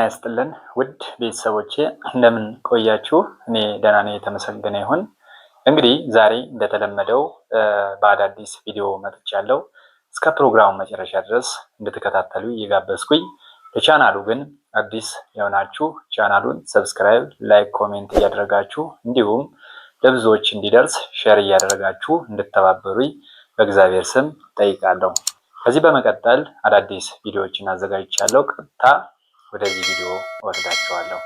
ይስጥልን ውድ ቤተሰቦቼ እንደምን ቆያችሁ? እኔ ደህና ነኝ፣ የተመሰገነ ይሁን። እንግዲህ ዛሬ እንደተለመደው በአዳዲስ ቪዲዮ መጥቻለሁ። እስከ ፕሮግራሙ መጨረሻ ድረስ እንድትከታተሉ እየጋበዝኩኝ ለቻናሉ ግን አዲስ የሆናችሁ ቻናሉን subscribe፣ like፣ comment እያደረጋችሁ እንዲሁም ለብዙዎች እንዲደርስ share እያደረጋችሁ እንድተባበሩኝ በእግዚአብሔር ስም ጠይቃለሁ። ከዚህ በመቀጠል አዳዲስ ቪዲዮዎችን አዘጋጅቻለሁ። ቀጥታ ወደዚህ ቪዲዮ እወስዳችኋለሁ።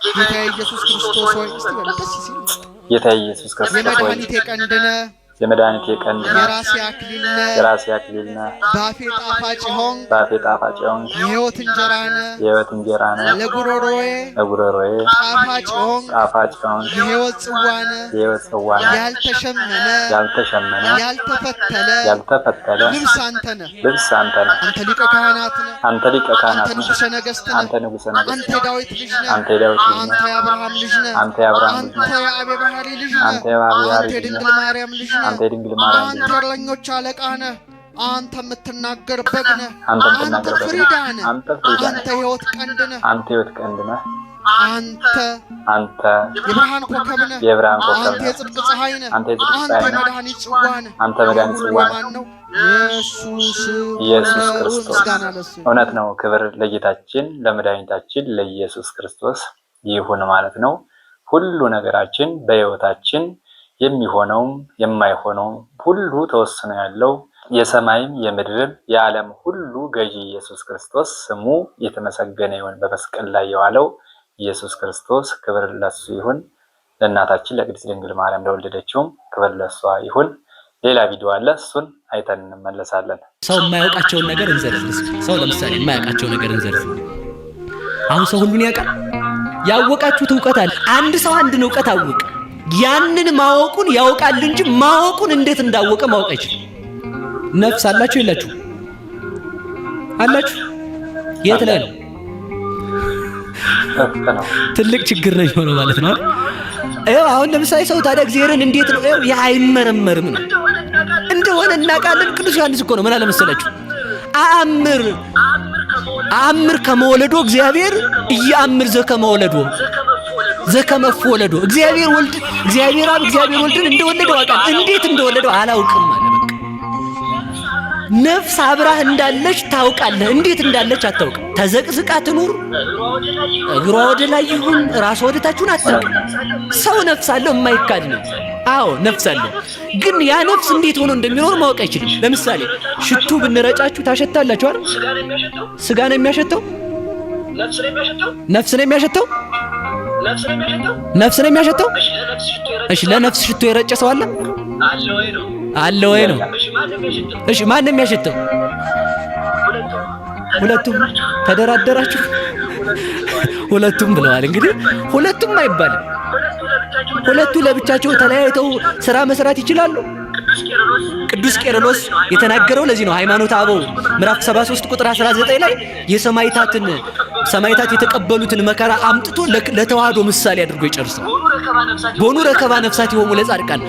ጌታ ኢየሱስ ክርስቶስ ሆይ፣ እስቲ በሉ ደስ ሲል። ጌታ ኢየሱስ ክርስቶስ ሆይ፣ የመድኃኒቴ ቀንድ ነህ፣ የመድኃኒቴ ቀንድ ነህ፣ የራሴ አክሊል ነህ፣ የራሴ አክሊል ነህ፣ በአፌ ጣፋጭ ሆንክ፣ በአፌ ጣፋጭ የሆንክ፣ የሕይወት እንጀራ ነህ፣ የሕይወት እንጀራ ነህ፣ ለጉሮሮዬ ለጉሮሮዬ ጣፋጭ ሆንክ፣ ጣፋጭ የሆንክ፣ የሕይወት ጽዋ ነህ፣ የሕይወት ጽዋ ነህ፣ ያልተሸመነ፣ ያልተሸመነ፣ ያልተፈተለ ያልተፈተለ ልብስ አንተ ነህ። ልብስ አንተ ነህ። አንተ ሊቀ ካህናት ነህ። አንተ ሊቀ አንተ ካህናት ነህ። ንጉሠ ነገሥት ነህ። አንተ ንጉሠ ነገሥት አንተ ነህ። የዳዊት ልጅ ነህ። አንተ የዳዊት ልጅ አንተ ነህ። የአብርሃም ልጅ ነህ። አንተ የአብርሃም ልጅ አንተ ነህ። የአብ የባህሪ ልጅ ነህ። አንተ የአብ የባህሪ አንተ ልጅ የድንግል ነህ። ማርያም ልጅ ነህ። አንተ የድንግል ማርያም ልጅ አንተ ነህ። የእረኞች አለቃ ነህ። አንተ የምትናገር በግ ነህ። አንተ አንተ የምትናገር በግ ነህ። ፍሪዳ ነህ። አንተ ፍሪዳ አንተ ነህ። የሕይወት ቀንድ ነህ። አንተ የሕይወት ቀንድ ነህ። አንተ አንተ የብርሃን ኮከብ ነህ። የብርሃን ኮከብ አንተ ነህ። የጽድቅ ፀሐይ ነህ። አንተ የጽድቅ አንተ ፀሐይ ነህ። የመድኃኒት ጽዋ ነህ። አንተ መድኃኒት ሁሉ ጽዋ ነህ። ማን ነው? ኢየሱስ ኢየሱስ ነው። ክርስቶስ። ምስጋና ለእሱ ይሁን። እውነት ነው። ክብር ለጌታችን ለመድኃኒታችን ለኢየሱስ ክርስቶስ ይሁን ማለት ነው። ሁሉ ነገራችን በሕይወታችን የሚሆነውም የማይሆነውም ሁሉ ተወስኖ ያለው የሰማይም የምድርም የዓለም ሁሉ ገዢ ኢየሱስ ክርስቶስ ስሙ የተመሰገነ ይሁን። በመስቀል ላይ የዋለው ኢየሱስ ክርስቶስ ክብር ለሱ ይሁን። ለእናታችን ለቅድስት ድንግል ማርያም ለወለደችውም ክብር ለሷ ይሁን። ሌላ ቪዲዮ አለ፣ እሱን አይተን እንመለሳለን። ሰው የማያውቃቸውን ነገር እንዘርዝር እስኪ። ሰው ለምሳሌ የማያውቃቸው ነገር እንዘርዝር። አሁን ሰው ሁሉን ያውቃል። ያወቃችሁት እውቀት አለ። አንድ ሰው አንድን እውቀት አወቀ። ያንን ማወቁን ያውቃል እንጂ ማወቁን እንዴት እንዳወቀ ማወቅ አይችልም። ነፍስ አላችሁ የላችሁ? አላችሁ። የት ላይ ነው? እፍ ነው። ትልቅ ችግር ነው የሚሆነው ማለት ነው አይደል? ይኸው አሁን ለምሳሌ ሰው ታዲያ እግዚአብሔርን እንዴት ነው? ይኸው ይህ አይመረመርም ነው እንደሆነ እናውቃለን። ቅዱስ ዮሐንስ እኮ ነው ምን አለ መሰላችሁ? አእምር አእምር ከመወለዶ እግዚአብሔር እያአምር ዘከመወለዶ ዘከመወለዶ እግዚአብሔር ወልድ እግዚአብሔር አብ እግዚአብሔር ወልድን እንደወለደው አውቃለሁ፣ እንዴት እንደወለደው አላውቅም አለ። በቃ ነፍስ አብራህ እንዳለች ታውቃለህ፣ እንዴት እንዳለች አታውቅም። ተዘቅዝቃ ትኑር፣ እግሯ ወደ ላይ ይሁን ራሷ ወደ ታች ይሁን አታውቅም። ሰው ነፍስ አለው የማይካድ ነው። አዎ ነፍስ አለው፣ ግን ያ ነፍስ እንዴት ሆኖ እንደሚኖር ማወቅ አይችልም። ለምሳሌ ሽቱ ብንረጫችሁ ታሸታላችሁ አይደል? ስጋ ነው የሚያሸተው? ነፍስ ነው የሚያሸተው? ነፍስ ነው የሚያሸተው? እሺ ለነፍስ ሽቶ የረጨ ሰው አለ አለ ወይ ነው? እሺ ማን ነው የሚያሸተው? ሁለቱም ተደራደራችሁ? ሁለቱም ብለዋል። እንግዲህ ሁለቱም አይባልም። ሁለቱ ለብቻቸው ተለያይተው ስራ መስራት ይችላሉ። ቅዱስ ቄርሎስ የተናገረው ለዚህ ነው። ሃይማኖተ አበው ምዕራፍ 73 ቁጥር 19 ላይ የሰማዕታትን ሰማዕታት የተቀበሉትን መከራ አምጥቶ ለተዋህዶ ምሳሌ አድርጎ ይጨርሳል። ቦኑ ረከባ ነፍሳት ይሆሙ ለጻድቃን፣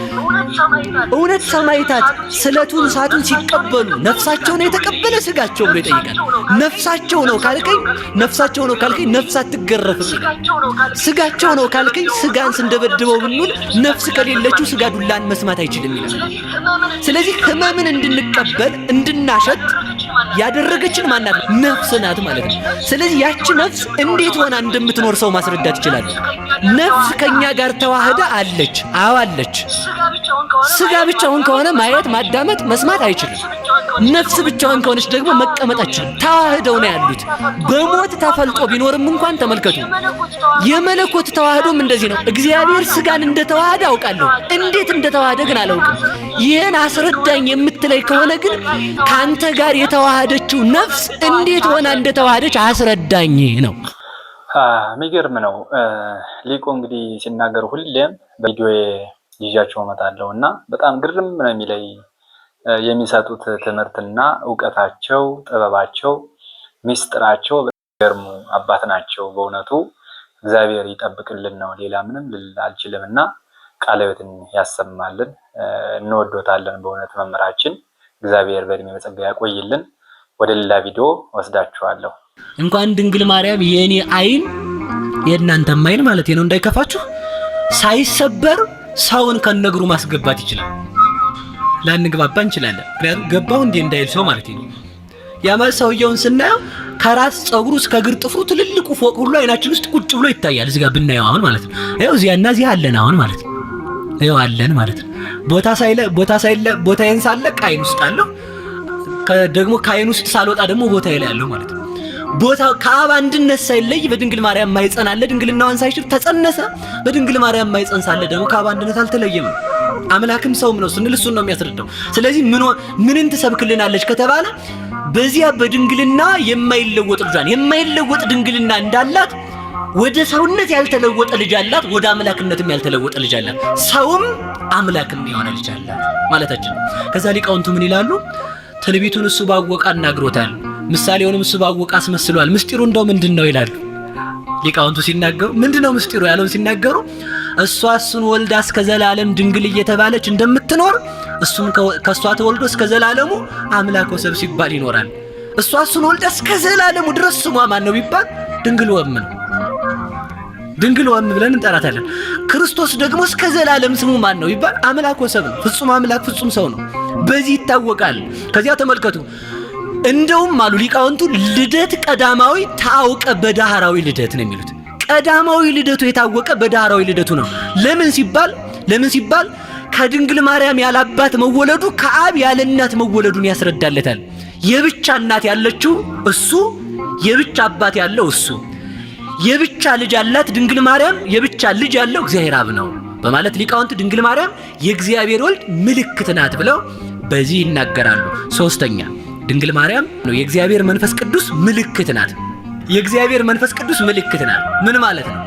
እውነት ሰማዕታት ስለቱን እሳቱን ሲቀበሉ ነፍሳቸው ነው የተቀበለ ስጋቸው ብሎ ይጠይቃል። ነፍሳቸው ነው ካልከኝ ነፍሳቸው ነው ካልከኝ ነፍስ አትገረፍም ይላል። ስጋቸው ነው ካልከኝ ስጋን ስንደበድበው ብንውል ነፍስ ከሌለችው ስጋ ዱላን መስማት አይችልም ይላል። ስለዚህ ህመምን እንድንቀበል እንድናሸት ያደረገችን ማናት? ነፍስ ናት ማለት ነው። ስለዚህ ያቺ ነፍስ እንዴት ሆና እንደምትኖር ሰው ማስረዳት ይችላል። ነፍስ ከኛ ጋር ተዋህዳ አለች። አዎ አለች። ስጋ ብቻውን ከሆነ ማየት፣ ማዳመጥ፣ መስማት አይችልም። ነፍስ ብቻዋን ከሆነች ደግሞ መቀመጥ አትችልም። ተዋህደው ነው ያሉት። በሞት ተፈልጦ ቢኖርም እንኳን ተመልከቱ፣ የመለኮት ተዋህዶም እንደዚህ ነው። እግዚአብሔር ስጋን እንደተዋህደ አውቃለሁ፣ እንዴት እንደተዋህደ ግን አላውቅም። ይህን አስረዳኝ የምትለይ ከሆነ ግን ካንተ ጋር የተዋህደችው ነፍስ እንዴት ሆና እንደተዋህደች አስረዳኝ ነው። የሚገርም ነው። ሊቁ እንግዲህ ሲናገር ሁሌም በቪዲዮ ይዣቸው እመጣለሁ እና በጣም ግርም ነው የሚለይ የሚሰጡት ትምህርትና እውቀታቸው፣ ጥበባቸው፣ ሚስጥራቸው ገርሙ አባት ናቸው። በእውነቱ እግዚአብሔር ይጠብቅልን ነው። ሌላ ምንም ልል አልችልም እና ቃለ ሕይወትን ያሰማልን። እንወዶታለን በእውነት መምህራችን እግዚአብሔር በእድሜ በጸጋ ያቆይልን። ወደ ሌላ ቪዲዮ ወስዳችኋለሁ። እንኳን ድንግል ማርያም የእኔ አይን የእናንተም አይን ማለት ነው እንዳይከፋችሁ፣ ሳይሰበር ሰውን ከነግሩ ማስገባት ይችላል። ላንግባባ እንችላለን። ምክንያቱም ገባሁ እንዴ እንዳይል ሰው ማለት ነው። ያማ ሰውየውን ስናየው ከራስ ፀጉሩ እስከ እግር ጥፍሩ ትልልቁ ፎቅ ሁሉ አይናችን ውስጥ ቁጭ ብሎ ይታያል። እዚህ ጋር ብናየው አሁን ማለት ነው። ይኸው እዚያና እዚህ አለን አሁን ማለት ነው። ይኸው አለን ማለት ነው። ቦታ ሳይለ ቦታ ሳይለ ቦታዬን ሳለቅ አይን ውስጥ አለሁ። ደግሞ ከአይን ውስጥ ሳልወጣ ደግሞ ቦታዬ ላይ አለሁ ማለት ነው። ቦታ ከአብ አንድነት ሳይለይ በድንግል ማርያም ማኅፀን አለ። ድንግልናዋን ሳይሽር ተጸነሰ። በድንግል ማርያም ማኅፀን ሳለ ደግሞ ከአብ አንድነት አልተለየም። አምላክም ሰውም ነው ስንል እሱን ነው የሚያስረዳው። ስለዚህ ምንን ትሰብክልናለች ከተባለ በዚያ በድንግልና የማይለወጥ ልጇን የማይለወጥ ድንግልና እንዳላት ወደ ሰውነት ያልተለወጠ ልጅ አላት፣ ወደ አምላክነትም ያልተለወጠ ልጅ አላት። ሰውም አምላክም የሆነ ልጅ አላት ማለታችን ነው። ከዛ ሊቃውንቱ ምን ይላሉ? ትንቢቱን እሱ ባወቀ አናግሮታል፣ ምሳሌውንም እሱ ባወቀ አስመስሏል። ምስጢሩ እንደው ምንድን ነው ይላሉ ሊቃውንቱ ሲናገሩ። ምንድን ነው ምስጢሩ ያለውን ሲናገሩ እሷ እሱን ወልዳ እስከ ዘላለም ድንግል እየተባለች እንደምትኖር እሱም ከእሷ ተወልዶ እስከ ዘላለሙ አምላክ ወሰብ ሲባል ይኖራል። እሷ እሱን ወልዳ እስከ ዘላለሙ ድረስ ስሟ ማን ነው ቢባል ድንግል ወም ነው። ድንግል ወም ብለን እንጠራታለን። ክርስቶስ ደግሞ እስከ ዘላለም ስሙ ማን ነው ቢባል አምላክ ወሰብ ነው። ፍጹም አምላክ ፍጹም ሰው ነው። በዚህ ይታወቃል። ከዚያ ተመልከቱ። እንደውም አሉ ሊቃውንቱ ልደት ቀዳማዊ ታውቀ በዳህራዊ ልደት ነው የሚሉት። ቀዳማዊ ልደቱ የታወቀ በዳህራዊ ልደቱ ነው። ለምን ሲባል ከድንግል ማርያም ያለ አባት መወለዱ ከአብ ያለ እናት መወለዱን ያስረዳለታል። የብቻ እናት ያለችው እሱ፣ የብቻ አባት ያለው እሱ፣ የብቻ ልጅ ያላት ድንግል ማርያም፣ የብቻ ልጅ ያለው እግዚአብሔር አብ ነው በማለት ሊቃውንት ድንግል ማርያም የእግዚአብሔር ወልድ ምልክት ናት ብለው በዚህ ይናገራሉ። ሶስተኛ፣ ድንግል ማርያም ነው የእግዚአብሔር መንፈስ ቅዱስ ምልክት ናት። የእግዚአብሔር መንፈስ ቅዱስ ምልክት ናት። ምን ማለት ነው?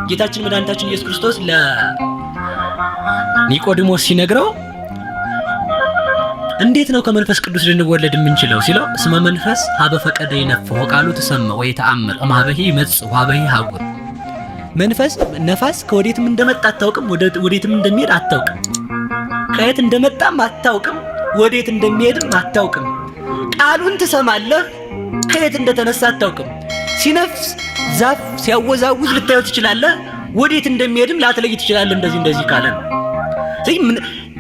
ጌታችን መድኃኒታችን ኢየሱስ ክርስቶስ ለኒቆዲሞስ ሲነግረው እንዴት ነው ከመንፈስ ቅዱስ ልንወለድ የምንችለው ሲለው፣ እስመ መንፈስ ኀበ ፈቀደ ይነፍሕ ወቃሉ ትሰምዕ ወኢተአምር እምኀበሂ ይመጽእ ወኀበሂ ይሐውር። መንፈስ ነፋስ ከወዴትም እንደመጣ አታውቅም፣ ወዴትም እንደሚሄድ አታውቅም። ከየት እንደመጣም አታውቅም፣ ወዴት እንደሚሄድም አታውቅም። ቃሉን ትሰማለህ፣ ከየት እንደተነሳ አታውቅም። ሲነፍስ ዛፍ ሲያወዛውዝ ልታየው ትችላለህ፣ ወዴት እንደሚሄድም ላትለይ ትችላለህ። እንደዚህ እንደዚህ ካለ ነው።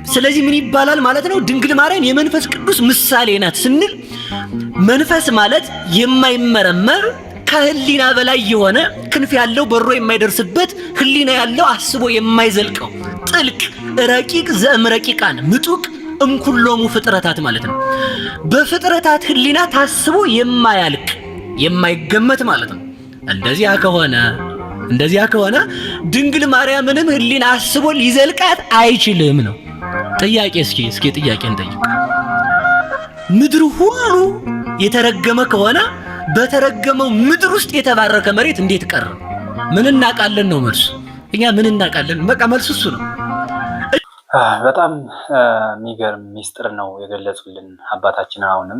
ስለዚህ ምን ይባላል ማለት ነው? ድንግል ማርያም የመንፈስ ቅዱስ ምሳሌ ናት ስንል መንፈስ ማለት የማይመረመር፣ ከህሊና በላይ የሆነ፣ ክንፍ ያለው በሮ የማይደርስበት፣ ህሊና ያለው አስቦ የማይዘልቀው፣ ጥልቅ ረቂቅ ዘእምረቂቃን ምጡቅ እምኩሎሙ ፍጥረታት ማለት ነው። በፍጥረታት ህሊና ታስቦ የማያልቅ፣ የማይገመት ማለት ነው። እንደዚያ ከሆነ ድንግል ማርያምንም ህሊና አስቦ ሊዘልቃት አይችልም ነው። ጥያቄ፣ እስኪ ጥያቄ እንጠይቅ። ምድር ሁሉ የተረገመ ከሆነ በተረገመው ምድር ውስጥ የተባረከ መሬት እንዴት ቀረ? ምን እናውቃለን ነው መልሱ። እኛ ምን እናውቃለን? በቃ መልሱ እሱ ነው። በጣም የሚገርም ሚስጥር ነው የገለጹልን አባታችን። አሁንም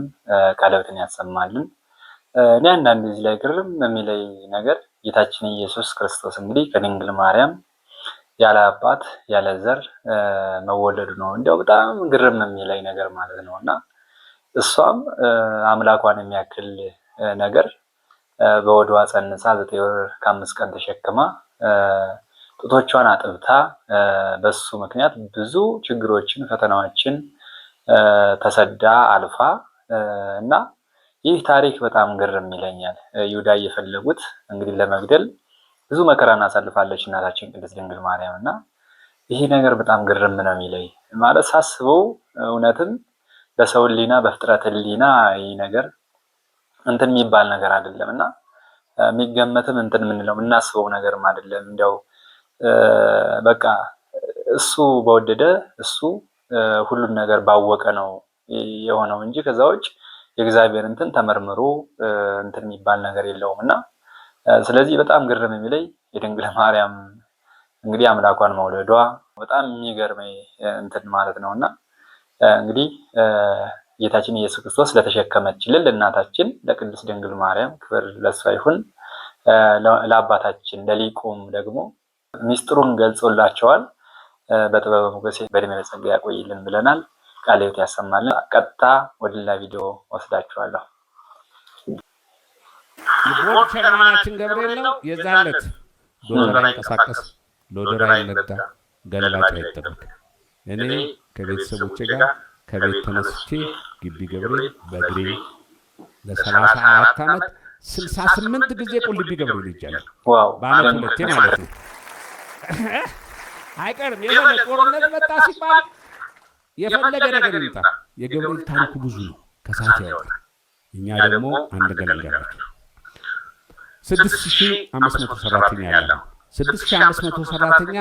ቃለ ሕይወትን ያሰማልን። እኔ አንዳንድ እዚህ ላይ ግርም የሚለኝ ነገር ጌታችን ኢየሱስ ክርስቶስ እንግዲህ ከድንግል ማርያም ያለ አባት ያለ ዘር መወለዱ ነው። እንዲያው በጣም ግርም የሚለኝ ነገር ማለት ነው። እና እሷም አምላኳን የሚያክል ነገር በሆዷ ጸንሳ 9 ወር ከ5 ቀን ተሸክማ፣ ጡቶቿን አጥብታ፣ በሱ ምክንያት ብዙ ችግሮችን ፈተናዎችን ተሰዳ አልፋ እና ይህ ታሪክ በጣም ግርም ይለኛል። ይሁዳ እየፈለጉት እንግዲህ ለመግደል ብዙ መከራን አሳልፋለች እናታችን ቅድስት ድንግል ማርያም። እና ይሄ ነገር በጣም ግርም ነው የሚለኝ። ማለት ሳስበው እውነትም በሰው ሕሊና፣ በፍጥረት ሕሊና ይህ ነገር እንትን የሚባል ነገር አይደለም እና የሚገመትም እንትን የምንለው የምናስበው ነገርም አይደለም። እንዲያው በቃ እሱ በወደደ፣ እሱ ሁሉን ነገር ባወቀ ነው የሆነው እንጂ ከዛ ውጭ የእግዚአብሔር እንትን ተመርምሮ እንትን የሚባል ነገር የለውም። እና ስለዚህ በጣም ግርም የሚለኝ የድንግል ማርያም እንግዲህ አምላኳን መውለዷ በጣም የሚገርመኝ እንትን ማለት ነው። እና እንግዲህ ጌታችን ኢየሱስ ክርስቶስ ለተሸከመችልን ለእናታችን ለቅድስት ድንግል ማርያም ክብር ለእሷ ይሁን። ለአባታችን ለሊቁም ደግሞ ሚስጥሩን ገልጾላቸዋል። በጥበበ ሞገስ በእድሜ በጸጋ ያቆይልን ብለናል። ቃለ ሕይወት ያሰማልን። ቀጥታ ወደ ሌላ ቪዲዮ ወስዳችኋለሁ። የቦርድ chairman ኣችን ገብርኤል ነው። የዛን ዕለት ዶዘር አይንቀሳቀስ፣ loader አይነዳ፣ ገልባጭ አይጠበቅ። እኔ ከቤተሰቦቼ ጋር ከቤት ተነስቼ ግቢ ገብርኤል በእግሬ ለ34 ዓመት 68 ጊዜ ቁልቢ ገብርኤል ሄጃለሁ። በአመት ሁለቴ ማለት ነው። አይቀርም። የሆነ ጦርነት መጣ ሲባል የፈለገ ነገር ይምጣ፣ የገብርኤል ታሪኩ ብዙ ነው። ከሰዓት ያወጣል። እኛ ደግሞ አንድ ነገር ልንገራችሁ። 6500 ሰራተኛ ያለ 6500 ሰራተኛ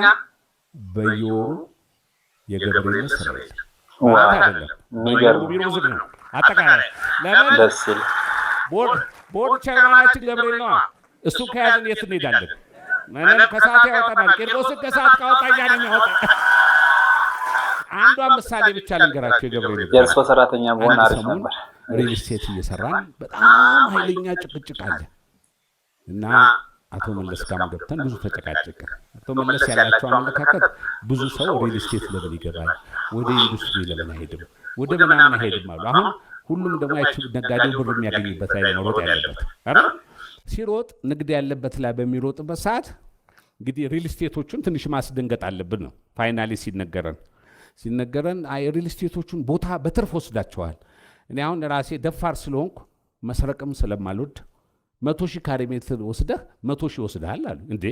በየወሩ የገብርኤል ስራ የለም አይደለም። ቢሮ ዝግ ነው። አጠቃላይ ለምን ቦርድ chairman ኣችን ገብርኤል ነዋ። እሱን ከያዝን የት እንሄዳለን? ምንም ከሰዓት ያወጣናል። ቂርቆስን ከሰዓት ካወጣ እኛ ነው የሚያወጣ። አንዷን ምሳሌ ብቻ ልንገራቸው። የገብርኤል የእርሶ ሰራተኛ በሆን አሪፍ ነበር። ሪል ስቴት እየሰራን በጣም ኃይለኛ ጭቅጭቅ አለ እና አቶ መለስ ጋርም ገብተን ብዙ ተጨቃጨቅን። አቶ መለስ ያላቸው አመለካከት ብዙ ሰው ሪል ስቴት ለምን ይገባል፣ ወደ ኢንዱስትሪ ለምን አይሄድም፣ ወደ ምናምን አይሄድም አሉ። አሁን ሁሉም ደግሞ ያቺ ነጋዴው ብር የሚያገኝበት ላይ መሮጥ ያለበት አይደል? ሲሮጥ ንግድ ያለበት ላይ በሚሮጥበት ሰዓት እንግዲህ ሪል ስቴቶቹን ትንሽ ማስደንገጥ አለብን ነው finally ሲነገረን አይ ሪል ስቴቶቹን ቦታ በትርፍ ወስዳቸዋል። እኔ አሁን ራሴ ደፋር ስለሆንኩ መስረቅም ስለማልወድ 100,000 ካሬ ሜትር ወስደህ 100,000 ወስደሃል አሉ። እንዴ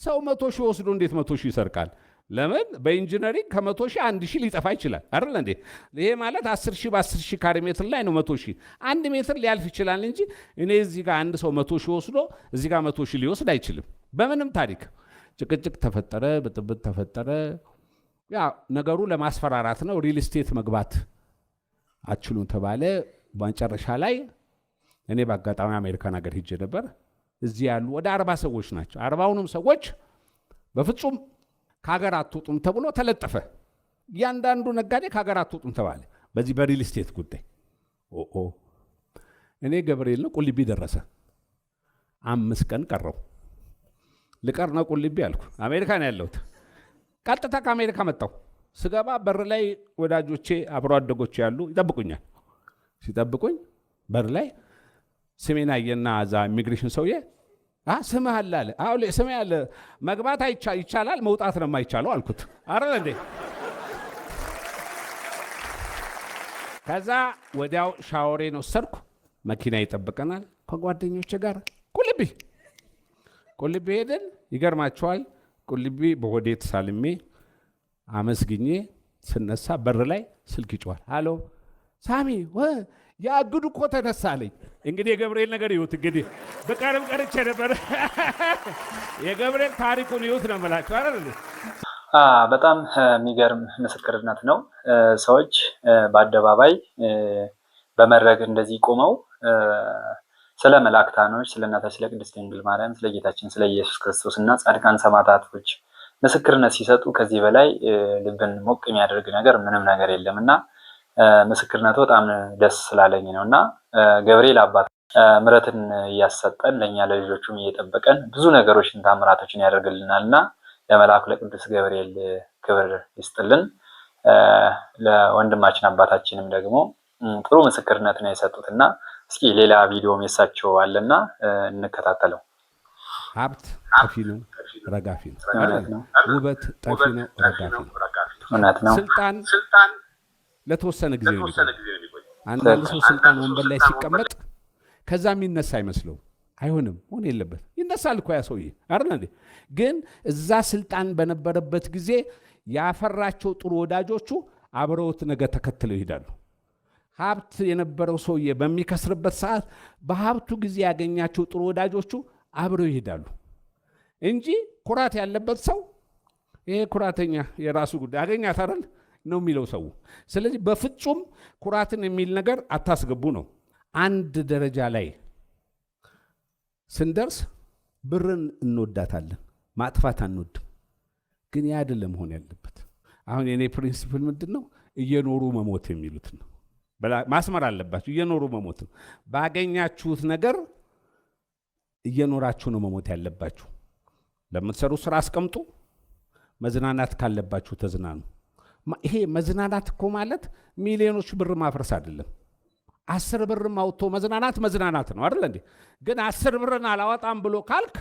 ሰው 100,000 ወስዶ እንዴት 100,000 ይሰርቃል? ለምን በ engineering ከ100,000 1,000 ሊጠፋ ይችላል አይደል እንዴ? ይሄ ማለት 10,000 በ10,000 ካሬ ሜትር ላይ ነው 100,000 1 ሜትር ሊያልፍ ይችላል እንጂ እኔ እዚህ ጋር አንድ ሰው 100,000 ወስዶ እዚህ ጋር 100,000 ሊወስድ አይችልም በምንም ታሪክ። ጭቅጭቅ ተፈጠረ፣ ብጥብጥ ተፈጠረ። ያ ነገሩ ለማስፈራራት ነው። ሪል ስቴት መግባት አትችሉም ተባለ። መጨረሻ ላይ እኔ በአጋጣሚ አሜሪካን ሀገር ሂጄ ነበር። እዚህ ያሉ ወደ 40 ሰዎች ናቸው። 40ውንም ሰዎች በፍጹም ከሀገር አትወጡም ተብሎ ተለጠፈ። እያንዳንዱ ነጋዴ ከሀገር አትወጡም ተባለ። በዚህ በሪል ስቴት ጉዳይ ኦ እኔ ገብርኤል ነው ቁልቢ ደረሰ። 5 ቀን ቀረው። ልቀር ነው ቁልቢ አልኩ። አሜሪካ ነው ያለሁት። ቀጥታ ከአሜሪካ መጣሁ። ስገባ በር ላይ ወዳጆቼ አብሮ አደጎቼ ያሉ ይጠብቁኛል። ሲጠብቁኝ በር ላይ ስሜን አየና እዛ ኢሚግሬሽን ሰውዬ ስምህ አለ አለ። አዎ ስሜ አለ። መግባት ይቻላል፣ መውጣት ነው የማይቻለው አልኩት። አረ እንዴ። ከዛ ወዲያው ሻወሬን ወሰድኩ። መኪና ይጠብቀናል። ከጓደኞቼ ጋር ቁልቢ ቁልቢ ሄድን። ይገርማቸዋል። ቁልቢ በሆዴ ተሳልሜ አመስግኜ ስነሳ በር ላይ ስልክ ይጮኻል። ሃሎ ሳሚ፣ የእግዱ እኮ ተነሳ አለኝ። እንግዲህ የገብርኤል ነገር ይሁት እንግዲህ በቀርም ቀርቼ ነበር። የገብርኤል ታሪኩን ይሁት ነው የምላቸው አይደል? በጣም የሚገርም ምስክርነት ነው። ሰዎች በአደባባይ በመድረክ እንደዚህ ቆመው ስለ መላእክታኖች፣ ስለ እናታችን ስለ ቅድስት ድንግል ማርያም፣ ስለ ጌታችን ስለ ኢየሱስ ክርስቶስ እና ጻድቃን ሰማዕታቶች ምስክርነት ሲሰጡ ከዚህ በላይ ልብን ሞቅ የሚያደርግ ነገር ምንም ነገር የለም እና ምስክርነቱ በጣም ደስ ስላለኝ ነው እና ገብርኤል አባት ምሕረትን እያሰጠን ለእኛ ለልጆቹም እየጠበቀን ብዙ ነገሮችን ታምራቶችን ያደርግልናል እና ለመልአኩ ለቅዱስ ገብርኤል ክብር ይስጥልን። ለወንድማችን አባታችንም ደግሞ ጥሩ ምስክርነት ነው የሰጡት እና እስኪ ሌላ ቪዲዮም የሳቸው አለና እንከታተለው። ሀብት ጠፊ ነው፣ ረጋፊ ነው። ውበት ጠፊ ነው፣ ረጋፊ ነው። እውነት ነው። ስልጣን ለተወሰነ ጊዜ ነው። አንዳንድ ሰው ስልጣን ወንበር ላይ ሲቀመጥ ከዛ የሚነሳ አይመስለውም። አይሆንም፣ መሆን የለበት። ይነሳል እኮ ያ ሰውዬ አይደል እንዴ? ግን እዛ ስልጣን በነበረበት ጊዜ ያፈራቸው ጥሩ ወዳጆቹ አብረውት ነገ ተከትለው ይሄዳሉ። ሀብት የነበረው ሰውዬ በሚከስርበት ሰዓት በሀብቱ ጊዜ ያገኛቸው ጥሩ ወዳጆቹ አብረው ይሄዳሉ እንጂ ኩራት ያለበት ሰው ይሄ ኩራተኛ የራሱ ጉዳይ አገኛት አይደል ነው የሚለው ሰው። ስለዚህ በፍጹም ኩራትን የሚል ነገር አታስገቡ ነው። አንድ ደረጃ ላይ ስንደርስ ብርን እንወዳታለን፣ ማጥፋት አንወድም። ግን ያ አይደለም መሆን ያለበት። አሁን የኔ principle ምንድን ነው? እየኖሩ መሞት የሚሉት ነው። ማስመር አለባችሁ። እየኖሩ መሞት ነው። ባገኛችሁት ነገር እየኖራችሁ ነው መሞት ያለባችሁ። ለምትሰሩ ስራ አስቀምጡ። መዝናናት ካለባችሁ ተዝናኑ። ይሄ መዝናናት እኮ ማለት ሚሊዮኖች ብር ማፍረስ አይደለም። 10 ብር አውጥቶ መዝናናት መዝናናት ነው አይደል እንዴ? ግን 10 ብርን አላወጣም ብሎ ካልክ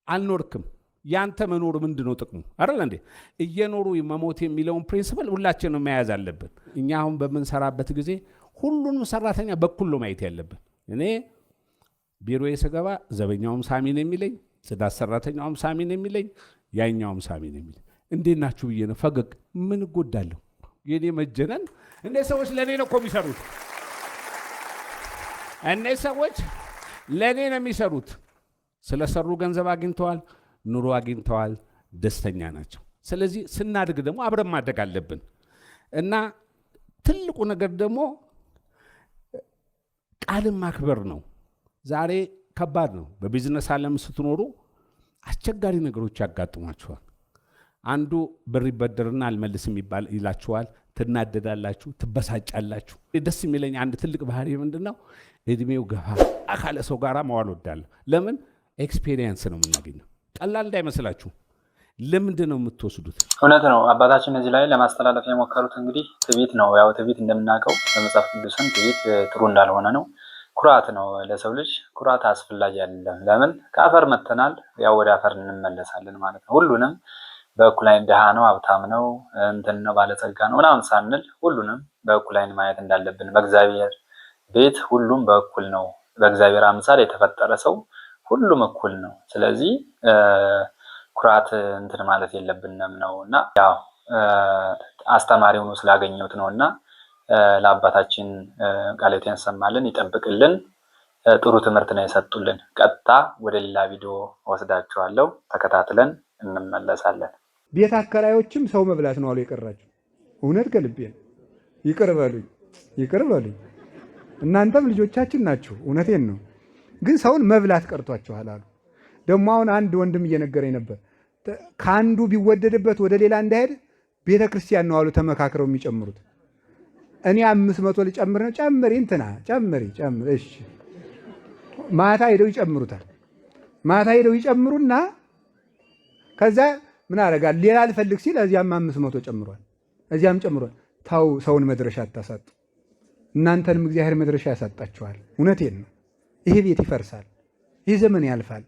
አልኖርክም። ያንተ መኖር ምንድን ነው ጥቅሙ? አይደል እንዴ? እየኖሩ መሞት የሚለውን principle ሁላችንም መያዝ አለብን። እኛ አሁን በምንሰራበት ጊዜ ሁሉንም ሰራተኛ በኩል ነው ማየት ያለብን። እኔ ቢሮዬ ስገባ ዘበኛውም ሳሚ ነው የሚለኝ፣ ጽዳት ሰራተኛውም ሳሚ ነው የሚለኝ፣ ያኛውም ሳሚ ነው የሚለኝ። እንዴት ናችሁ ብዬ ነው ፈገግ። ምን እጎዳለሁ? የኔ መጀነን እነዚህ ሰዎች ለእኔ ነው እኮ የሚሰሩት። እነዚህ ሰዎች ለእኔ ነው የሚሰሩት። ስለሰሩ ገንዘብ አግኝተዋል፣ ኑሮ አግኝተዋል፣ ደስተኛ ናቸው። ስለዚህ ስናድግ ደግሞ አብረን ማደግ አለብን እና ትልቁ ነገር ደግሞ ቃልን ማክበር ነው። ዛሬ ከባድ ነው። በቢዝነስ ዓለም ስትኖሩ አስቸጋሪ ነገሮች ያጋጥሟችኋል። አንዱ ብር ይበደርና አልመልስም ይባል ይላችኋል። ትናደዳላችሁ፣ ትበሳጫላችሁ። ደስ የሚለኝ አንድ ትልቅ ባህሪ ምንድን ነው? እድሜው ገፋ ካለ ሰው ጋር መዋል ወዳለሁ። ለምን? Experience ነው የምናገኘው። ቀላል እንዳይመስላችሁ። ልምድ ነው የምትወስዱት። እውነት ነው። አባታችን እዚህ ላይ ለማስተላለፍ የሞከሩት እንግዲህ ትዕቢት ነው። ያው ትዕቢት እንደምናውቀው በመጽሐፍ ቅዱስም ትዕቢት ጥሩ እንዳልሆነ ነው። ኩራት ነው። ለሰው ልጅ ኩራት አስፈላጊ አይደለም። ለምን? ከአፈር መጥተናል፣ ያው ወደ አፈር እንመለሳለን ማለት ነው። ሁሉንም በእኩል ዓይን ድሃ ነው፣ ሀብታም ነው፣ እንትን ነው፣ ባለጸጋ ነው ምናምን ሳንል ሁሉንም በእኩል ዓይን ማየት እንዳለብን፣ በእግዚአብሔር ቤት ሁሉም በእኩል ነው። በእግዚአብሔር አምሳል የተፈጠረ ሰው ሁሉም እኩል ነው። ስለዚህ ኩራት እንትን ማለት የለብንም ነው እና ያው አስተማሪ ሆኖ ስላገኘሁት ነው እና ለአባታችን ቃለ ሕይወት ያሰማልን፣ ይጠብቅልን። ጥሩ ትምህርት ነው የሰጡልን። ቀጥታ ወደ ሌላ ቪዲዮ ወስዳችኋለሁ። ተከታትለን እንመለሳለን። ቤት አከራዮችም ሰው መብላት ነው አሉ የቀራቸው። እውነት ከልቤ ነው። ይቅር በሉኝ፣ ይቅር በሉኝ። እናንተም ልጆቻችን ናችሁ። እውነቴን ነው። ግን ሰውን መብላት ቀርቷችኋል አሉ። ደግሞ አሁን አንድ ወንድም እየነገረኝ ነበር። ከአንዱ ቢወደድበት ወደ ሌላ እንዳይሄድ ቤተ ክርስቲያን ነው አሉ ተመካክረው የሚጨምሩት። እኔ 500 ልጨምር ነው። ጨምሪ እንትና ጨምሪ ጨምሪ። እሺ ማታ ሄደው ይጨምሩታል። ማታ ሄደው ይጨምሩና ከዛ ምን አደርጋለሁ ሌላ ልፈልግ ሲል እዚያም 500 ጨምሯል፣ እዚያም ጨምሯል። ታው ሰውን መድረሻ አታሳጡ። እናንተንም እግዚአብሔር መድረሻ ያሳጣችኋል። እውነቴን ነው። ይሄ ቤት ይፈርሳል። ይህ ዘመን ያልፋል።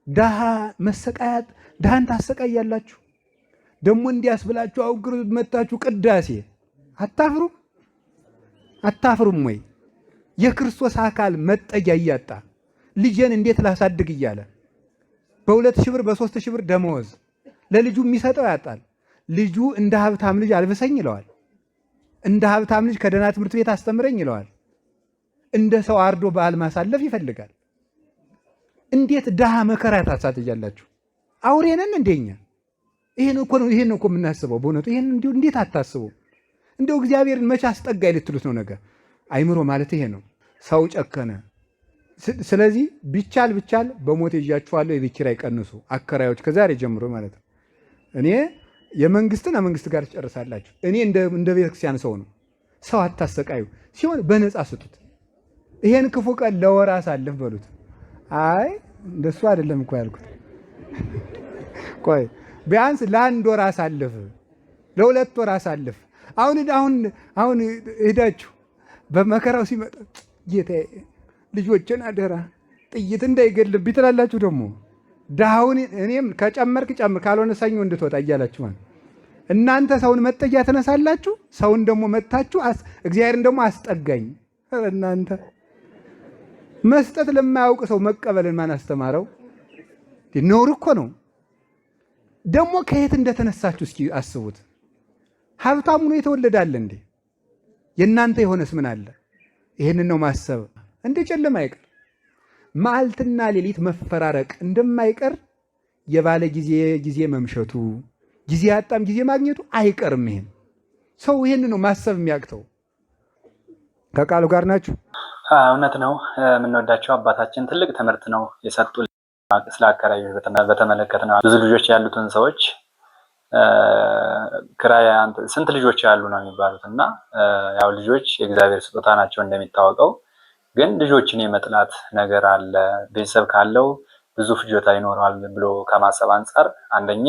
ድሃ መሰቃያት ድሃን ታሰቃያላችሁ። ደግሞ እንዲያስብላችሁ አውግር መታችሁ ቅዳሴ አታፍሩም? አታፍሩም ወይ? የክርስቶስ አካል መጠጊያ እያጣ ልጄን እንዴት ላሳድግ እያለ በ2,000 ብር በ3,000 ብር ደመወዝ ለልጁ የሚሰጠው ያጣል። ልጁ እንደ ሀብታም ልጅ አልብሰኝ ይለዋል። እንደ ሀብታም ልጅ ከደህና ትምህርት ቤት አስተምረኝ ይለዋል። እንደ ሰው አርዶ በዓል ማሳለፍ ይፈልጋል። እንዴት ድሃ መከራ ታሳትያላችሁ? አውሬ ነን እንደኛ? ይሄን እኮ ነው፣ ይሄን እኮ የምናስበው በእውነቱ። ይሄን እንዲሁ እንዴት አታስቡ? እንደው እግዚአብሔርን መቼ አስጠጋኝ ልትሉት ነው ነገር። አይምሮ ማለት ይሄ ነው። ሰው ጨከነ። ስለዚህ ቢቻል ቢቻል በሞት ይዣችኋለሁ፣ የቤት ኪራይ ቀንሱ አከራዮች፣ ከዛሬ ጀምሮ ማለት ነው። እኔ የመንግስትን መንግስት ጋር ትጨርሳላችሁ። እኔ እንደ ቤተክርስቲያን ሰው ነው። ሰው አታሰቃዩ ሲሆን በነፃ ስጡት። ይሄን ክፉ ቀን ለወር አሳልፍ በሉት። አይ እንደሱ አይደለም እኮ ያልኩት። ቆይ ቢያንስ ለአንድ ወር አሳልፍ፣ ለ2 ወር አሳልፍ። አሁን አሁን አሁን ሄዳችሁ በመከራው ሲመጣ ጌታዬ ልጆችን አደራ ጥይት እንዳይገልብኝ ትላላችሁ። ደግሞ ድሃውን እኔም ከጨመርክ ጨምር ካልሆነ ሰኞ እንድትወጣ እያላችሁ ማለት እናንተ ሰውን መጠጊያ ትነሳላችሁ፣ ሰውን ደግሞ መጥታችሁ እግዚአብሔርን ደግሞ አስጠጋኝ። እናንተ መስጠት ለማያውቅ ሰው መቀበልን ማን አስተማረው? ነውር እኮ ነው። ደግሞ ከየት እንደተነሳችሁ እስኪ አስቡት። ሀብታም ሆኖ የተወለዳለ እንዴ? የእናንተ የሆነስ ምን አለ? ይህንን ነው ማሰብ። እንደ ጨለማ አይቀር መዓልትና ሌሊት መፈራረቅ እንደማይቀር የባለ ጊዜ ጊዜ መምሸቱ ጊዜ ያጣም ጊዜ ማግኘቱ አይቀርም። ይሄን ሰው ይሄን ነው ማሰብ የሚያቅተው። ከቃሉ ጋር ናችሁ። እውነት ነው። የምንወዳቸው አባታችን ትልቅ ትምህርት ነው የሰጡ። ስለ አከራዮች በተመለከተ ነው። ብዙ ልጆች ያሉትን ሰዎች ክራይ ስንት ልጆች ያሉ ነው የሚባሉት እና ያው ልጆች የእግዚአብሔር ስጦታ ናቸው እንደሚታወቀው። ግን ልጆችን የመጥላት ነገር አለ። ቤተሰብ ካለው ብዙ ፍጆታ ይኖረዋል ብሎ ከማሰብ አንጻር አንደኛ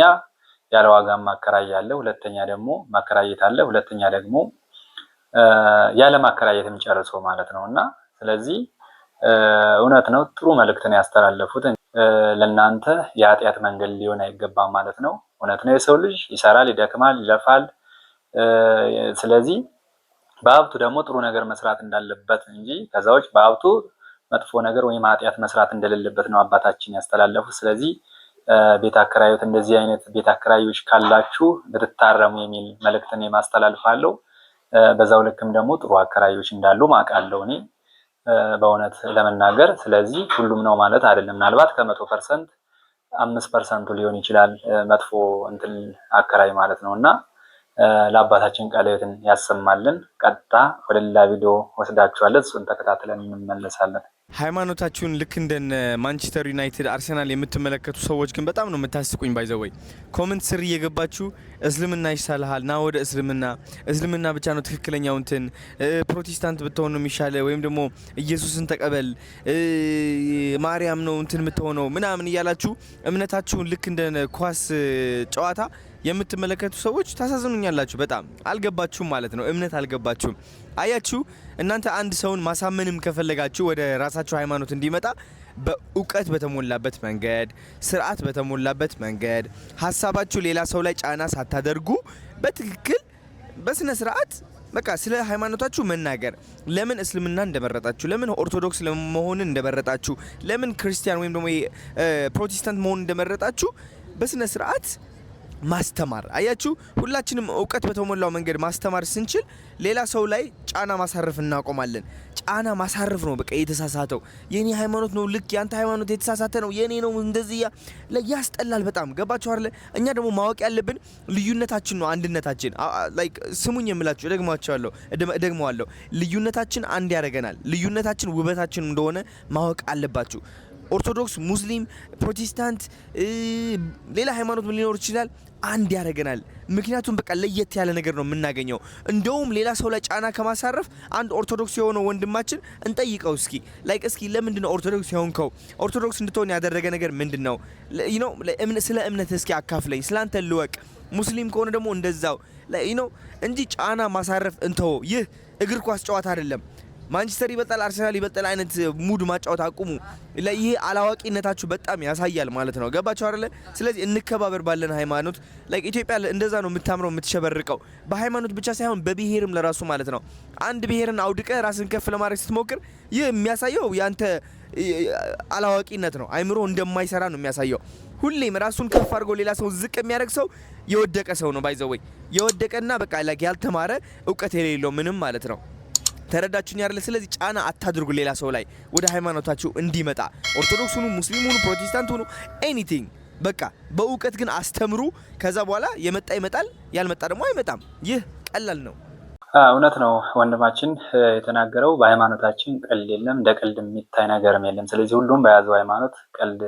ያለ ዋጋ ማከራይ አለ፣ ሁለተኛ ደግሞ ማከራየት አለ፣ ሁለተኛ ደግሞ ያለ ማከራየትም ጨርሶ ማለት ነው። እና ስለዚህ እውነት ነው፣ ጥሩ መልእክትን ያስተላለፉት። ለእናንተ የኃጢአት መንገድ ሊሆን አይገባም ማለት ነው። እውነት ነው፣ የሰው ልጅ ይሰራል፣ ይደክማል፣ ይለፋል። ስለዚህ በሀብቱ ደግሞ ጥሩ ነገር መስራት እንዳለበት እንጂ ከዛ ውጭ በሀብቱ መጥፎ ነገር ወይም ኃጢአት መስራት እንደሌለበት ነው አባታችን ያስተላለፉት። ስለዚህ ቤት አከራዮት እንደዚህ አይነት ቤት አከራዮች ካላችሁ ብትታረሙ የሚል መልእክትን የማስተላልፋለሁ። በዛው ልክም ደግሞ ጥሩ አከራዮች እንዳሉ ማውቃለሁ እኔ በእውነት ለመናገር። ስለዚህ ሁሉም ነው ማለት አይደለም። ምናልባት ከ100% 5%ቱ ሊሆን ይችላል መጥፎ እንትን አከራይ ማለት ነው። እና ለአባታችን ቃለ ሕይወትን ያሰማልን። ቀጥታ ወደ ሌላ ቪዲዮ ወስዳችኋለን። እሱን ተከታትለን እንመለሳለን። ሃይማኖታችሁን ልክ እንደነ ማንቸስተር ዩናይትድ፣ አርሰናል የምትመለከቱ ሰዎች ግን በጣም ነው የምታስቁኝ። By the way፣ comment ስር እየገባችሁ እስልምና ይሻልሃል፣ ና ወደ እስልምና፣ እስልምና ብቻ ነው ትክክለኛው እንትን፣ ፕሮቴስታንት ብትሆን ነው የሚሻለ፣ ወይም ደግሞ ኢየሱስን ተቀበል፣ ማርያም ነው እንትን የምትሆነው ምናምን እያላችሁ እምነታችሁን ልክ እንደ ኳስ ጨዋታ የምትመለከቱ ሰዎች ታሳዝኑኛላችሁ። በጣም አልገባችሁም ማለት ነው። እምነት አልገባችሁም። አያችሁ፣ እናንተ አንድ ሰውን ማሳመንም ከፈለጋችሁ ወደ ራሳችሁ ሃይማኖት እንዲመጣ በእውቀት በተሞላበት መንገድ፣ ስርዓት በተሞላበት መንገድ፣ ሀሳባችሁ ሌላ ሰው ላይ ጫና ሳታደርጉ በትክክል በስነ ስርዓት በቃ ስለ ሃይማኖታችሁ መናገር፣ ለምን እስልምና እንደመረጣችሁ፣ ለምን ኦርቶዶክስ መሆንን እንደመረጣችሁ፣ ለምን ክርስቲያን ወይም ደግሞ ፕሮቴስታንት መሆን እንደመረጣችሁ በስነ ስርዓት ማስተማር። አያችሁ፣ ሁላችንም እውቀት በተሞላው መንገድ ማስተማር ስንችል ሌላ ሰው ላይ ጫና ማሳረፍ እናቆማለን። ጫና ማሳረፍ ነው በቃ የተሳሳተው። የኔ ሃይማኖት ነው ልክ፣ ያንተ ሃይማኖት የተሳሳተ ነው፣ የኔ ነው እንደዚህ ያስጠላል በጣም። ገባችሁ አይደለ? እኛ ደግሞ ማወቅ ያለብን ልዩነታችን ነው አንድነታችን። Like ስሙኝ የምላችሁ እደግማቸዋለሁ፣ እደግመዋለሁ። ልዩነታችን አንድ ያደርገናል። ልዩነታችን ውበታችን እንደሆነ ማወቅ አለባችሁ። ኦርቶዶክስ፣ ሙስሊም፣ ፕሮቴስታንት፣ ሌላ ሃይማኖት ምን ሊኖር ይችላል፣ አንድ ያደርገናል። ምክንያቱም በቃ ለየት ያለ ነገር ነው የምናገኘው። እንደውም ሌላ ሰው ላይ ጫና ከማሳረፍ አንድ ኦርቶዶክስ የሆነው ወንድማችን እንጠይቀው እስኪ፣ like እስኪ ለምንድን ነው ኦርቶዶክስ የሆንከው? ኦርቶዶክስ እንድትሆን ያደረገ ነገር ምንድን ነው? ስለ እምነት እስኪ አካፍለኝ፣ ስለ አንተ ልወቅ። ሙስሊም ከሆነ ደግሞ እንደዛው እንጂ ጫና ማሳረፍ እንተወው። ይህ እግር ኳስ ጨዋታ አይደለም። ማንቸስተር ይበልጣል፣ አርሰናል ይበልጣል አይነት ሙድ ማጫወት አቁሙ። ይህ አላዋቂነታችሁ በጣም ያሳያል ማለት ነው። ገባችሁ አይደለ? ስለዚህ እንከባበር ባለን ሃይማኖት። Like ኢትዮጵያ እንደዛ ነው የምታምረው የምትሸበርቀው፣ በሃይማኖት ብቻ ሳይሆን በብሔርም ለራሱ ማለት ነው። አንድ ብሔርን አውድቀህ ራስን ከፍ ለማድረግ ስትሞክር ይህ የሚያሳየው ያንተ አላዋቂነት ነው። አይምሮ እንደማይሰራ ነው የሚያሳየው። ሁሌም ራሱን ከፍ አድርጎ ሌላ ሰው ዝቅ የሚያደርግ ሰው የወደቀ ሰው ነው። By the way፣ የወደቀና በቃ like ያልተማረ፣ እውቀት የሌለው ምንም ማለት ነው። ተረዳችሁኝ አይደለ? ስለዚህ ጫና አታድርጉ ሌላ ሰው ላይ ወደ ሃይማኖታችሁ እንዲመጣ። ኦርቶዶክስ ሁኑ፣ ሙስሊም ሁኑ፣ ፕሮቴስታንት ሁኑ፣ anything፣ በቃ በእውቀት ግን አስተምሩ። ከዛ በኋላ የመጣ ይመጣል፣ ያልመጣ ደግሞ አይመጣም። ይህ ቀላል ነው። እውነት ነው ወንድማችን የተናገረው። በሃይማኖታችን ቀልድ የለም፣ እንደ ቀልድ የሚታይ ነገርም የለም። ስለዚህ ሁሉም በያዘው ሃይማኖት ቀልድ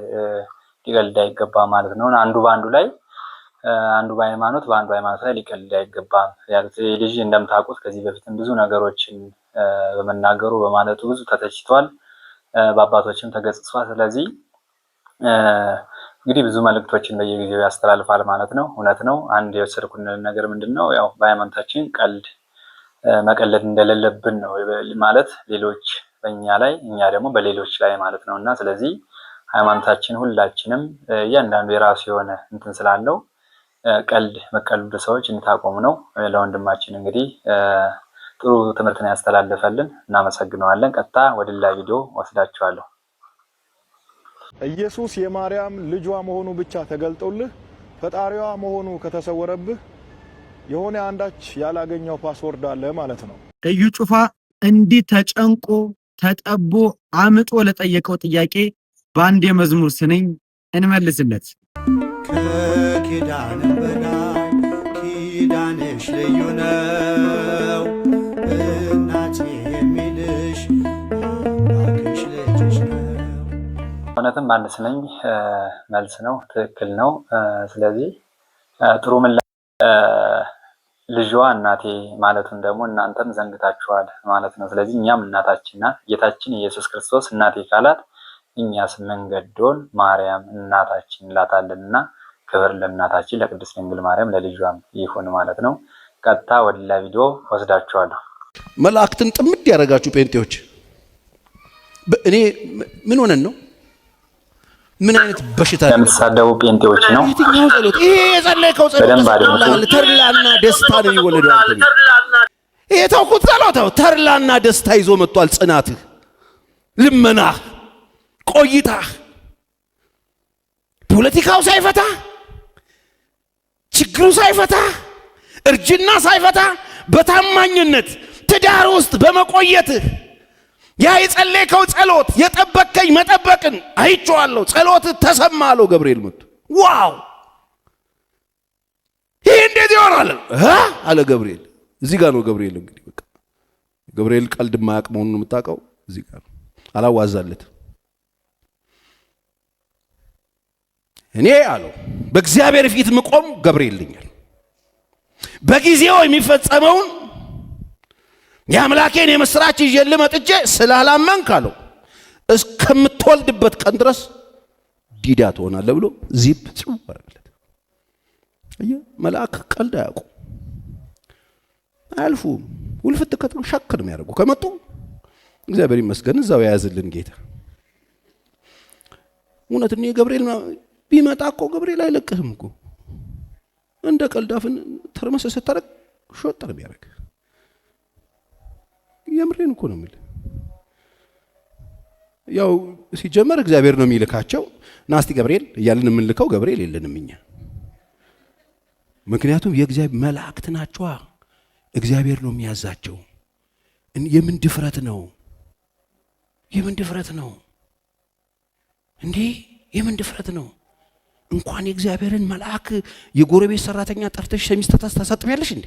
ሊቀልድ አይገባም ማለት ነው። አንዱ በአንዱ ላይ፣ አንዱ በሃይማኖት በአንዱ ሃይማኖት ላይ ሊቀልድ አይገባም ያሉት ልጅ እንደምታውቁት ከዚህ በፊትም ብዙ ነገሮችን በመናገሩ በማለቱ ብዙ ተተችቷል፣ በአባቶችም ተገስጿል። ስለዚህ እንግዲህ ብዙ መልእክቶችን በየጊዜው ያስተላልፋል ማለት ነው። እውነት ነው። አንድ የወሰድኩት ነገር ምንድን ነው? ያው በሃይማኖታችን ቀልድ መቀለድ እንደሌለብን ነው፣ ማለት ሌሎች በእኛ ላይ እኛ ደግሞ በሌሎች ላይ ማለት ነው። እና ስለዚህ ሃይማኖታችን ሁላችንም እያንዳንዱ የራሱ የሆነ እንትን ስላለው ቀልድ መቀለዱ ሰዎች እንታቆሙ ነው። ለወንድማችን እንግዲህ ጥሩ ትምህርትን ያስተላልፈልን፣ እናመሰግነዋለን። ቀጥታ ወደ ሌላ ቪዲዮ ወስዳችኋለሁ። ኢየሱስ የማርያም ልጇ መሆኑ ብቻ ተገልጦልህ ፈጣሪዋ መሆኑ ከተሰወረብህ የሆነ አንዳች ያላገኘው password አለ ማለት ነው። እዩ ጩፋ እንዲህ ተጨንቆ ተጠቦ አምጦ ለጠየቀው ጥያቄ በአንድ የመዝሙር ስንኝ እንመልስለት። ከኪዳንም በላይ ኪዳንሽ ልዩ ነው፣ እናቴ የሚልሽ አምላክሽ ልጅሽ ነው። እውነትም በአንድ ስንኝ መልስ ነው፣ ትክክል ነው። ስለዚህ ጥሩ ምላሽ፣ ልጇ እናቴ ማለቱን ደግሞ እናንተም ዘንግታችኋል ማለት ነው። ስለዚህ እኛም እናታችን ናት። ጌታችን ኢየሱስ ክርስቶስ እናቴ ካላት እኛስ ምን ገዶን ማርያም እናታችን እንላታለን። እና ክብር ለእናታችን ለቅድስት ድንግል ማርያም ለልጇም ይሁን ማለት ነው። ቀጥታ ወደ ሌላ ቪዲዮ ወስዳችኋለሁ። መላእክትን ጥምድ ያደረጋችሁ ጴንጤዎች፣ እኔ ምን ሆነን ነው? ምን አይነት በሽታ ነው? ለምትሳደቡ ጴንጤዎች ነው። የትኛው ጸሎት? ይሄ የጸለይከው ጸሎት በደንብ አድምጡ። ተሰጥቶልሃል። ተድላና ደስታ ነው የሚወለደው አንተ ቤት። ይሄ ተውኩት ጸሎት ተድላና ደስታ ይዞ መጥቷል። ጽናትህ፣ ልመናህ፣ ቆይታህ ፖለቲካው ሳይፈታ፣ ችግሩ ሳይፈታ፣ እርጅና ሳይፈታ በታማኝነት ትዳር ውስጥ በመቆየትህ ያ የጸለይከው ጸሎት የጠበቅከኝ መጠበቅን አይቼዋለሁ። ጸሎትህ ተሰማ አለው ገብርኤል መጥቶ። Wow፣ ይህ እንዴት ይሆናል አለ ገብርኤል። እዚህ ጋር ነው ገብርኤል፣ እንግዲህ በቃ ገብርኤል ቀልድ የማያውቅ መሆኑን የምታውቀው እዚህ ጋር ነው። አላዋዛለት። እኔ አለው በእግዚአብሔር ፊት ምቆም ገብርኤል ልኛል። በጊዜው የሚፈጸመውን የአምላኬን የምስራች ይዤልህ መጥቼ ስላላመንክ አለው እስከምትወልድበት ቀን ድረስ ዲዳ ትሆናለህ ብሎ ዚፕ ጽው አደረገለት። አየህ፣ መልአክ ቀልድ አያውቁም፣ አያልፉም። ውልፍት ከጥሩ ሸክ ነው የሚያደርጉ። ከመጡ እግዚአብሔር ይመስገን እዛው የያዝልን ጌታ። እውነት እኔ ገብርኤል ቢመጣ እኮ ገብርኤል አይለቅህም እኮ፣ እንደ ቀልድ አፍን ተርመሰ ስታደርግ ሾጥ ነው የሚያደርግ። የምሬን እኮ ነው የምልህ። ያው ሲጀመር እግዚአብሔር ነው የሚልካቸው። ናስቲ ገብርኤል እያልን የምንልከው ገብርኤል የለንም እኛ። ምክንያቱም የእግዚአብሔር መላእክት ናቸዋ። እግዚአብሔር ነው የሚያዛቸው። የምን ድፍረት ነው? የምን ድፍረት ነው እንዴ? የምን ድፍረት ነው? እንኳን የእግዚአብሔርን መልአክ የጎረቤት ሰራተኛ ጠርተሽ ሸሚዝ ታሳጥቢያለሽ እንዴ?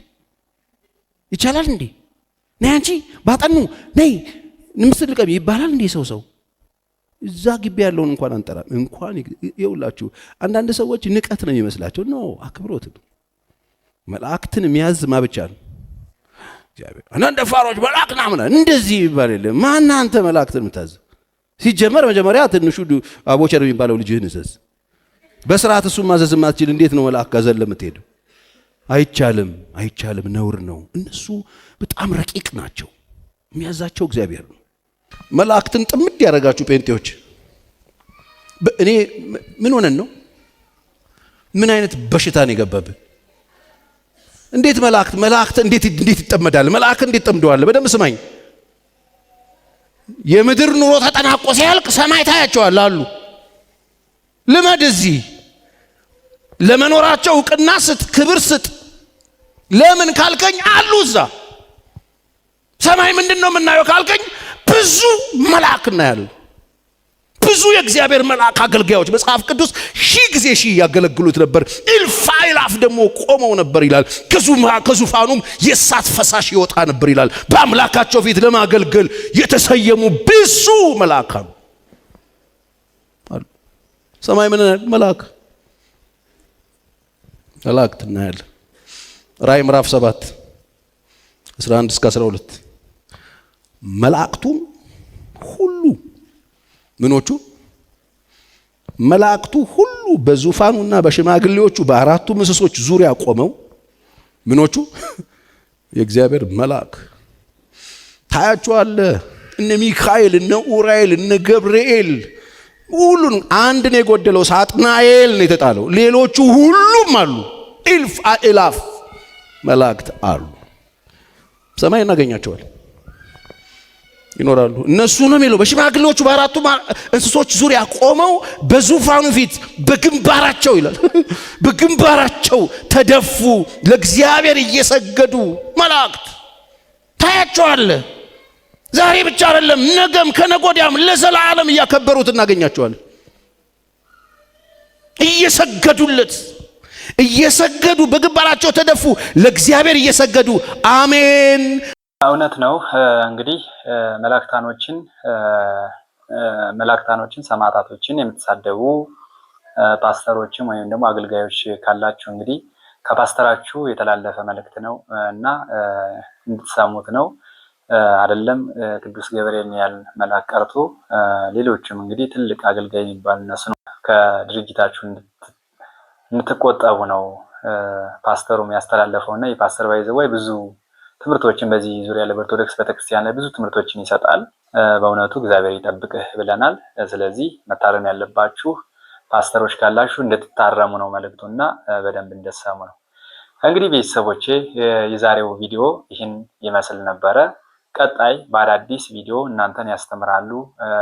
ይቻላል እንዴ? ነይ አንቺ ባጠኑ ነይ ምስል ልቀሚ ይባላል እንዴ? ሰው እዛ ግቢ ያለውን እንኳን አንጠራም። እንኳን ይኸውላችሁ አንዳንድ ሰዎች ንቀት ነው የሚመስላቸው። No፣ አክብሮት ነው። መላእክትን የሚያዝ ማ ብቻ ነው? እግዚአብሔር። አንዳንድ ደፋሮች መልአክ ና ምናምን እንደዚህ ይባል የለም። ማን አንተ መላእክትን የምታዝ? ሲጀመር መጀመሪያ ትንሹ አቦቸር የሚባለው ልጅህን እዘዝ። በስርዓት እሱን ማዘዝ የማትችል እንዴት ነው መልአክ ጋር ዘለህ የምትሄደው? አይቻልም፣ አይቻልም፣ ነውር ነው። እነሱ በጣም ረቂቅ ናቸው። የሚያዛቸው እግዚአብሔር ነው። መላእክትን ጥምድ ያደረጋችሁ ጴንጤዎች፣ እኔ ምን ሆነን ነው? ምን አይነት በሽታ ነው የገባብን? እንዴት መላእክት እንዴት ይጠመዳል? መልአክ እንዴት ጠምደዋል? በደንብ ስማኝ። የምድር ኑሮ ተጠናቆ ሲያልቅ ሰማይ ታያቸዋል አሉ። ልመድ፣ እዚህ ለመኖራቸው እውቅና ስጥ፣ ክብር ስጥ። ለምን ካልከኝ አሉ እዛ ሰማይ። ምንድን ነው የምናየው ካልከኝ ብዙ መልአክ እናያለን። ብዙ የእግዚአብሔር መልአክ አገልጋዮች፣ መጽሐፍ ቅዱስ ሺህ ጊዜ ሺህ ያገለግሉት ነበር፣ እልፍ አእላፍ ደግሞ ቆመው ነበር ይላል። ከዙፋኑም የእሳት ፈሳሽ ይወጣ ነበር ይላል። በአምላካቸው ፊት ለማገልገል የተሰየሙ ብዙ መልአክ አሉ። ሰማይ ምን መልአክ መላእክት እናያለን። ራእይ ምዕራፍ 7 11 እስከ 12፣ መላእክቱም ሁሉ፣ ምኖቹ፣ መላእክቱ ሁሉ በዙፋኑና በሽማግሌዎቹ በአራቱ እንስሶች ዙሪያ ቆመው፣ ምኖቹ፣ የእግዚአብሔር መልአክ ታያቸዋለህ። እነ ሚካኤል፣ እነ ኡራኤል፣ እነ ገብርኤል ሁሉን፣ አንድ ነው የጎደለው፣ ሳጥናኤል ነው የተጣለው። ሌሎቹ ሁሉም አሉ። እልፍ አእላፍ መላእክት አሉ። ሰማይ እናገኛቸዋል፣ ይኖራሉ። እነሱ ነው የሚለው በሽማግሌዎቹ በአራቱ እንስሶች ዙሪያ ቆመው በዙፋኑ ፊት በግንባራቸው ይላል፣ በግንባራቸው ተደፉ፣ ለእግዚአብሔር እየሰገዱ። መላእክት ታያቸዋለህ። ዛሬ ብቻ አይደለም፣ ነገም ከነጎዲያም ለዘላለም እያከበሩት እናገኛቸዋለን። እየሰገዱለት፣ እየሰገዱ በግንባራቸው ተደፉ፣ ለእግዚአብሔር እየሰገዱ አሜን። እውነት ነው። እንግዲህ መላእክታኖችን ሰማዕታቶችን የምትሳደቡ ፓስተሮችም ወይም ደግሞ አገልጋዮች ካላችሁ እንግዲህ ከፓስተራችሁ የተላለፈ መልእክት ነው እና እንድትሰሙት ነው። አይደለም ቅዱስ ገብርኤል ያህል መልአክ ቀርቶ ሌሎችም እንግዲህ ትልቅ አገልጋይ የሚባል እነሱ ነው ከድርጊታችሁ እንድትቆጠቡ ነው ፓስተሩም ያስተላለፈው። እና የፓስተር by the way ብዙ ትምህርቶችን በዚህ ዙሪያ ላይ፣ በኦርቶዶክስ ቤተክርስቲያን ላይ ብዙ ትምህርቶችን ይሰጣል። በእውነቱ እግዚአብሔር ይጠብቅህ ብለናል። ስለዚህ መታረም ያለባችሁ ፓስተሮች ካላችሁ እንድትታረሙ ነው መልእክቱ እና በደንብ እንድትሰሙ ነው። እንግዲህ ቤተሰቦቼ፣ የዛሬው ቪዲዮ ይህን ይመስል ነበረ። ቀጣይ በአዳዲስ ቪዲዮ እናንተን ያስተምራሉ፣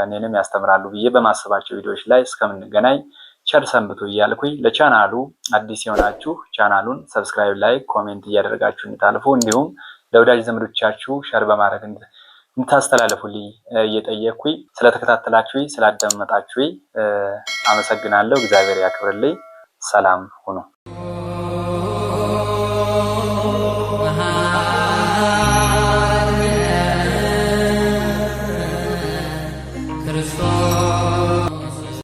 እኔንም ያስተምራሉ ብዬ በማስባቸው ቪዲዮዎች ላይ እስከምንገናኝ ቸር ሰንብቱ እያልኩኝ፣ ለቻናሉ አዲስ የሆናችሁ ቻናሉን subscribe፣ like፣ comment እያደረጋችሁ እንድታልፉ፣ እንዲሁም ለወዳጅ ዘመዶቻችሁ share በማድረግ እንድታስተላልፉልኝ እየጠየቅኩኝ፣ ስለተከታተላችሁ፣ ስላዳመጣችሁ አመሰግናለሁ። እግዚአብሔር ያክብርልኝ። ሰላም ሁኑ።